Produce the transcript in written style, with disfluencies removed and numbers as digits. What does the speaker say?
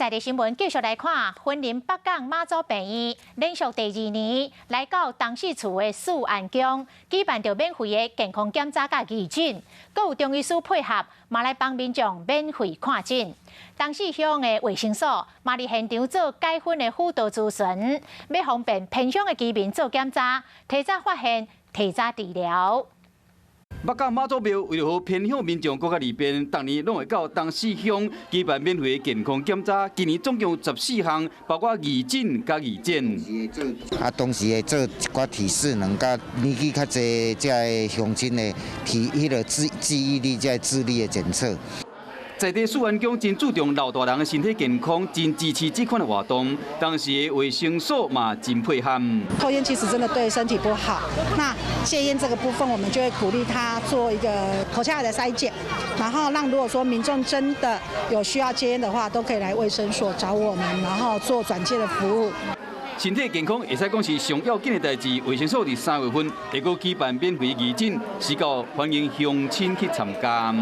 在地新聞繼續來看，雲林北港媽祖病院連續第二年來到東勢厝的四安宮舉辦著免費的健康檢查佮義診，閣有中醫師配合，嘛來幫民眾免費看診。東勢鄉的衛生所嘛佇現場做解紛的輔導諮詢，欲方便偏鄉的居民做檢查，提早發現，提早治療。北港媽祖廟為著予偏鄉民眾閣較利便，逐年攏會到東勢鄉舉辦免費健康檢查。今年總共14項，包括義診佮義診。啊，同時會做一寡體適能，佮年紀較濟這个鄉親的體彼个記憶力、這个智力的檢測。在地四安宮真注重老大人的身體健康，真支持這款的活動。當時的衛生所嘛真配合。抽菸其實真的對身體不好。那戒菸這個部分，我們就會鼓勵他做一個口腔癌的篩檢，然後讓如果說民眾真的有需要戒菸的話，都可以來衛生所找我們，然後做轉介的服務。身體健康會使講是上要緊的代誌。衛生所佇3月份會閣舉辦免費義診，時到歡迎鄉親去參加。